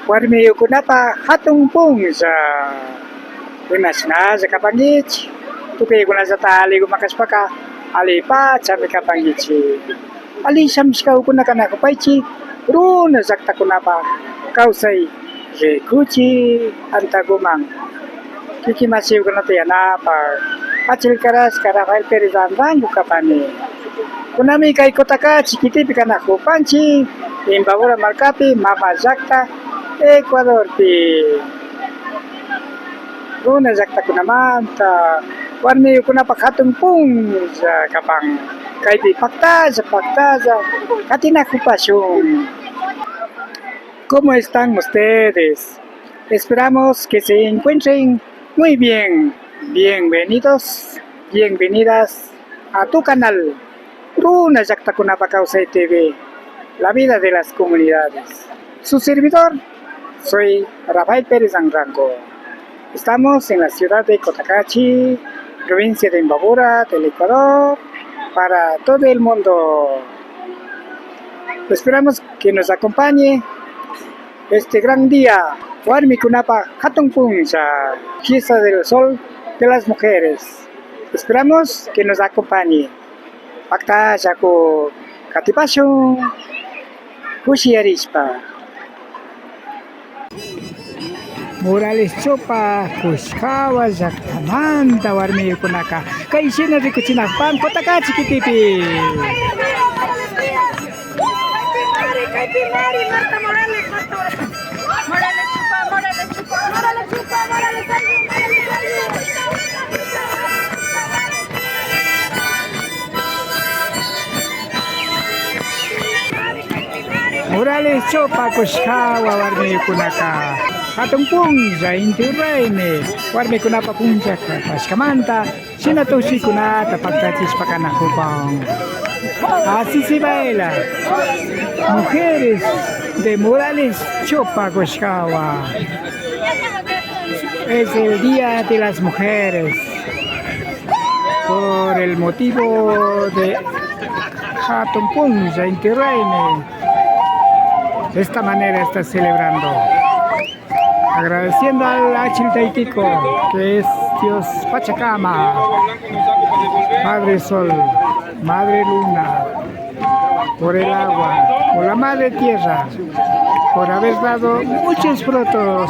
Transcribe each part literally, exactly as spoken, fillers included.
Warmiyukunapa hatun punlla. Imashnalla kapankichik? Tukuykunallata alliguman kashpaka allipachami kapankichik. Alli shamushkakuna kanakupaychik runa llaktakunapa kawsay rikuchik antakuman. Kikin mashikunata yanapak, achilkarashka Rafael Pérez Anrango kapani. Kunami kay Cotacachi kitipi kanakupanchik, Imbabura markapi, mama llakta Ecuadorpi. Runa llaktakunamanta warmiyukunapak hatun punlla kapan. Kaypi paktalla, paktalla katinakupashun. ¿Cómo están ustedes? Esperamos que se encuentren muy bien. Bienvenidos, bienvenidas a tu canal, Runa Llaktakunapa Kawsay T V, la vida de las comunidades. Su servidor, soy Rafael Pérez Anrango. Estamos en la ciudad de Cotacachi, provincia de Imbabura, del Ecuador, para todo el mundo. Esperamos que nos acompañe este gran día, warmikunapa hatun punlla, fiesta del sol de las mujeres. Esperamos que nos acompañe. Paktalla katipashun kushiyarishpa. Morales Chopa Kushkawa llaktamanta warmiyukunaka kay shina rikuchinakupan Cotacachi kitipi. Morales Chopa Kushkawa warmiyukunaka hatun punlla Inti Raymi warmikunapa punlla kashkamanta shina tukshikunata paktachishpa kanakupan. Así se baila. Mujeres de Morales Chopa Kushkawa. Es el Día de las Mujeres. Por el motivo de Hatun Punlla Inti Raymi, de esta manera está celebrando, agradeciendo al Achil Taytiko, que es Dios Pachakama, Padre Sol, Madre Luna, por el agua, por la Madre Tierra, por haber dado muchos frutos.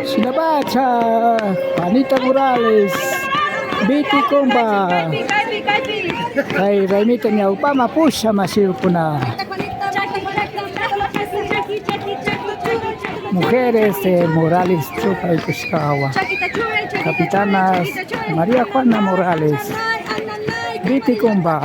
Shinapacha, Juanita Morales, Viti Comba, kay raymita ñawpama pusha mashikuna. Mujeres de Morales Chupay Kushkawa, capitanas María Juana Morales, Viti Comba.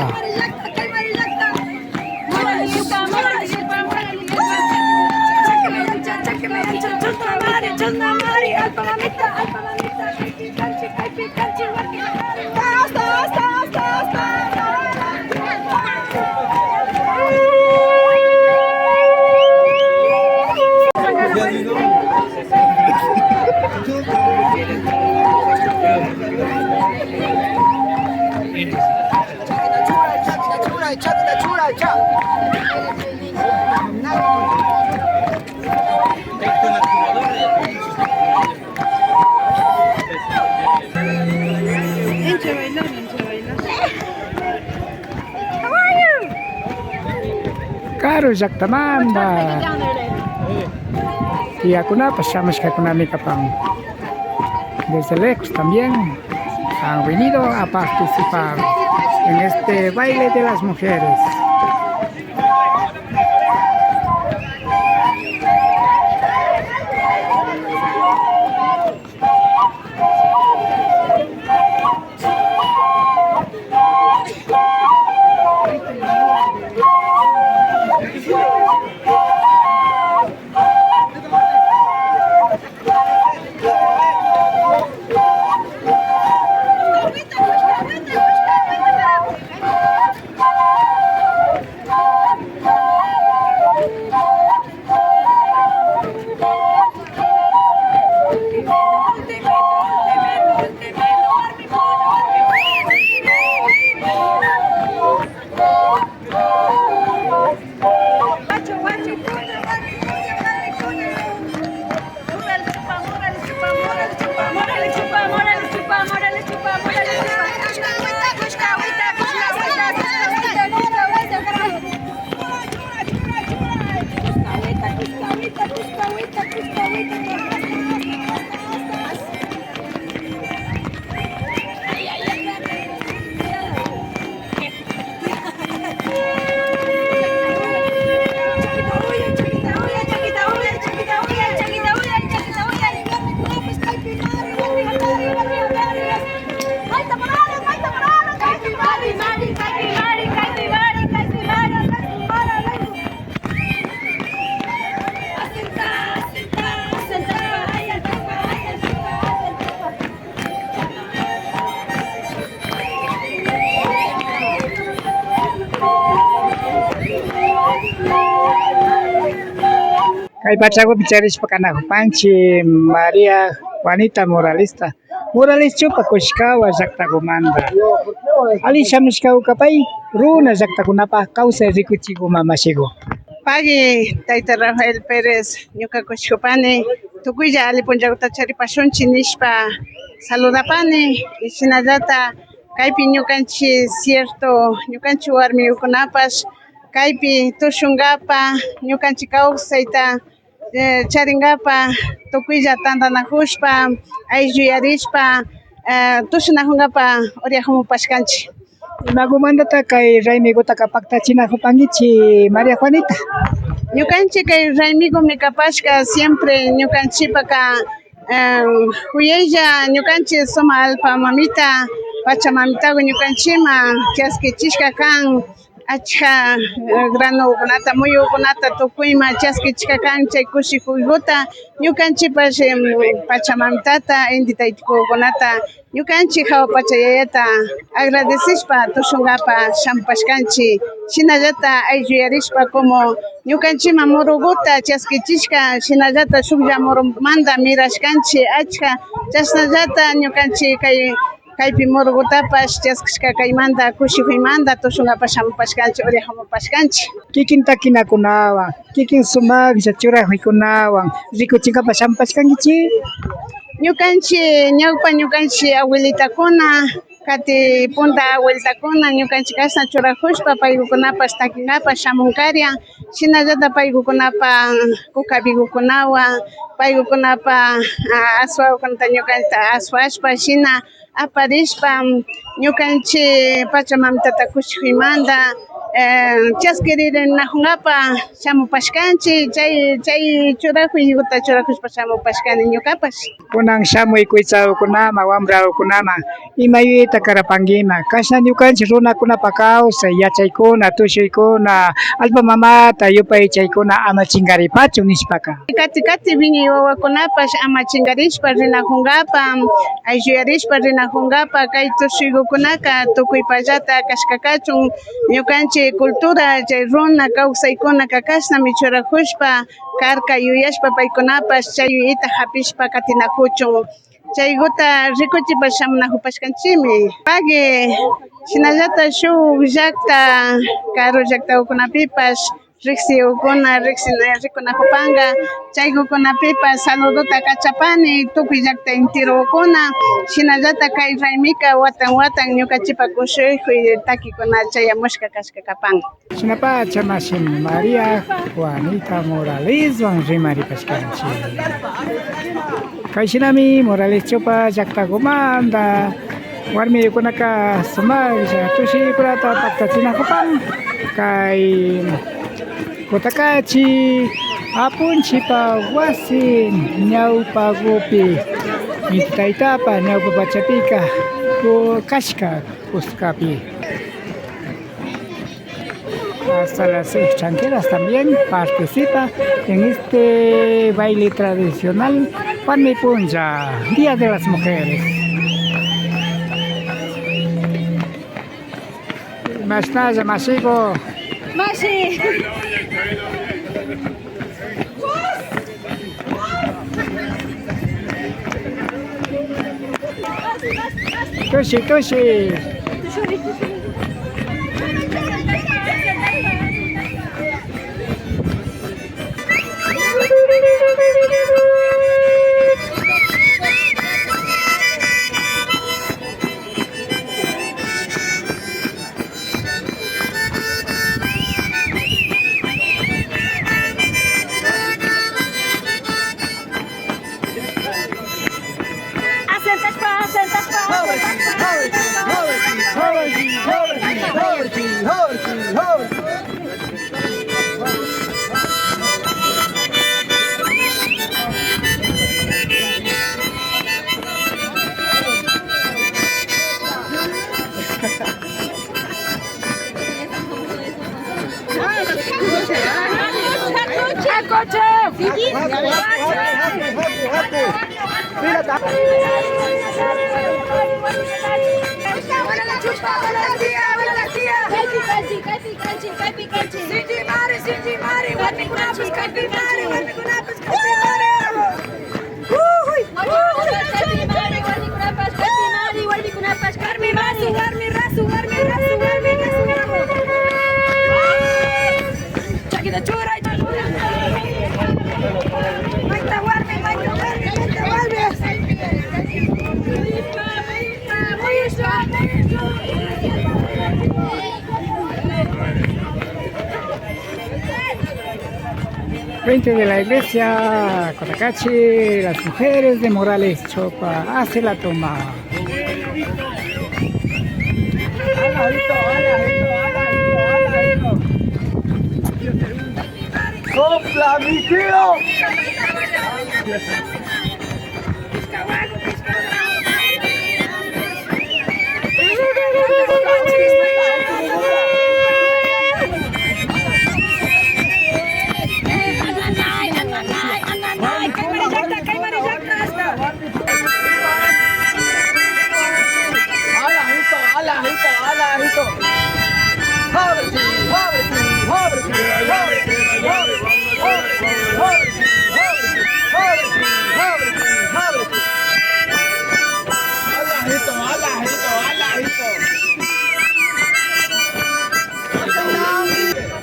Karu llaktamanta tiyakunapash shamushkakunami kapan. Desde lejos también han venido a participar en este baile de las mujeres. Kay pachakupi charishpa kanakupanchik María Juanita Moralesta. Morales Chupa Kushkawa llaktakumanta. Alli shamushka ukapay runa llaktakunapak kawsay rikuchikuma mashiku. Pagui, tayta Rafael Pérez, ñuka kushkupani, tukuylla alli punllakuta charipashunchik nishpa saludapani, y shinallata kaypi ñukanchik cierto, ñukanchik warmikunapash kaypi tushunkapa, ñukanchik kawsayta eh, charinkapak tukuylla tantanakushpa, aylluyarishpa, eh, tushunakunkapa uriakumupashkanchik. Imakumantata kay raymikutaka paktachinakupankichik, María Juanita? Ñukanchik kay raymikumi kapashka siempre ñukanchikpaka, eh, kuyaylla ñukanchik sumak allpa mamita, pacha mamitaku ñukanchikman chaskichishka kan. Achka, eh, granokunata, muyukunata tukuyman chaskichishka kan, chay kushikuykuta ñukanchikpash, em, pacha mamitata, inti taytakukunata, ñukanchik hawa pacha yayata agradecishpa tushunkapa shamupashkanchik. Shinallata aylluyarishpa como ñukanchikman murukuta chaskichishka, shinallata shuklla murumanta mirashkanchik achka, chashnallata ñukanchik kay kaypi murukutapash chaskishka kaymanta kushikuymanta tushunkapa shamupashkanchik, uriakumupashkanchik. Kikin takinakunawan, kikin sumaklla churakuykunawan rikuchinkapa shamupashkankichik. Ñukanchik ñawpa, ñukanchik abuelitakuna, kati punta abuelitakuna ñukanchik kashna churakushpa paykukunapash takinkapa shamunkarian, shinallata paykukunapa kukabikukunawan, paykukunapa, ah, aswakunata ñukanchikta aswashpa shina aparishpa, ñukanchik pacha mamitata kushikuymanta, eh, chaskirinakunkapa shamupashkanchik, chay, chay churakuykuta churakushpa shamupashkani ñukapash. Kunan shamuy kuytsakunaman, wambrakunaman, ima yuyayta karapankiman, kashna ñukanchik runakunapa kawsay, yachaykuna, tushuykuna, allpa mamata yupaychaykuna ama chinkaripachun nishpaka. Kati kati wiñay wawakunapash ama chinkarishpa rinakunkapa, aylluyarishpa rinakunkapa, kay tushuykukunaka tukuypallata kashka kachun, ñukanchik cultura, chay runa kawsaykunaka kashnami churakushpa karka yuyashpa paykunapash chay yuyayta hapishpa katinakuchun. Chaykuta rikuchipash shamunakupashkanchikmi. Pagui, shinallata shuk llakta, karu llaktakunapipash Riksiyukuna, riksina-, rikunakupanka, chaykukunapipash saludota kachapani, tukuy llakta enterokuna, shinallata kay raymika watan watan ñukanchipa kushikuy takikuna chayamushka kashka kapan. Shinapacha mashi María Juanita Moraleswan rimaripashkanchik. Kay shinami Morales Chopa llaktakumanta warmiyukunaka sumaklla tushiyukunata paktachinakupan kay Kutakachi apunchipa wasi ñawpakupi, inti taytapa ñawpa pachapika ku-, kashka kuskapi. Hasta las extranjeras también participa en este baile tradicional, Warmi Punlla, Día de las Mujeres. Imashnalla mashiku. Mashi. Tushi, tushi. Asentashpa, asentashpa, asentashpa. Sinchi mari, sinchi mari, warmikunapash kaypi mari, warmikunapash kaypi mari. Uy, uy. Warmikunapash kaypi mari, warmikunapash kaypi mari, warmikunapash kaypi mari. Warmi rasu, warmi rasu, warmi rasu, warmi rasu. Chakita churay. Mayta warmi, mayta warmi, mayta warmi. Frente de la iglesia Cotacachi, las mujeres de Morales Chopa hace la toma. ¡Sopla, mi tío!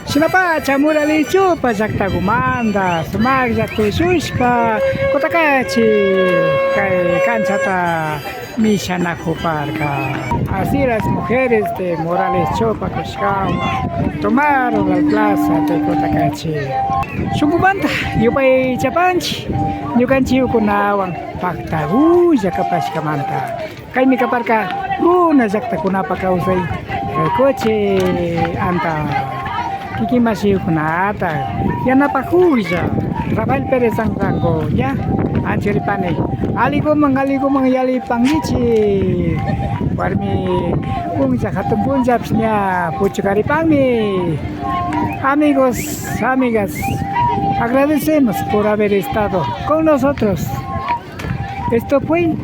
Shinapacha Morales Chopa llaktakumanta sumaklla tushushpa Kutakachi kay kanchata mishanakuparka. Así las mujeres de Morales Chopa kushkawan tomaron la plaza de Kutakachi. Shunkumanta yupaychapanchik ñukanchikkunawan paktakulla kapashkamanta. Kaymi kaparka runa llaktakunapa kawsay rikuchik anta. Kikin mashiyukunata yanapakuklla. Rafael Pérez Anrango, ña anchuripani. Allikuman, allikuman yallipankichik. Warmi punlla, hatun punllapish ña puchukaripanmi. Amigos, amigas, agradecemos por haber estado con nosotros. Esto fue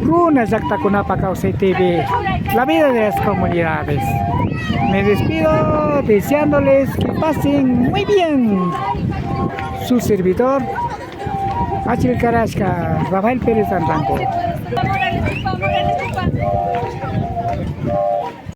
Runa Llaktakunapa Kawsay T V, la vida de las comunidades. Me despido deseándoles que pasen muy bien. Su servidor, Achil Karashka, Rafael Pérez Anrango.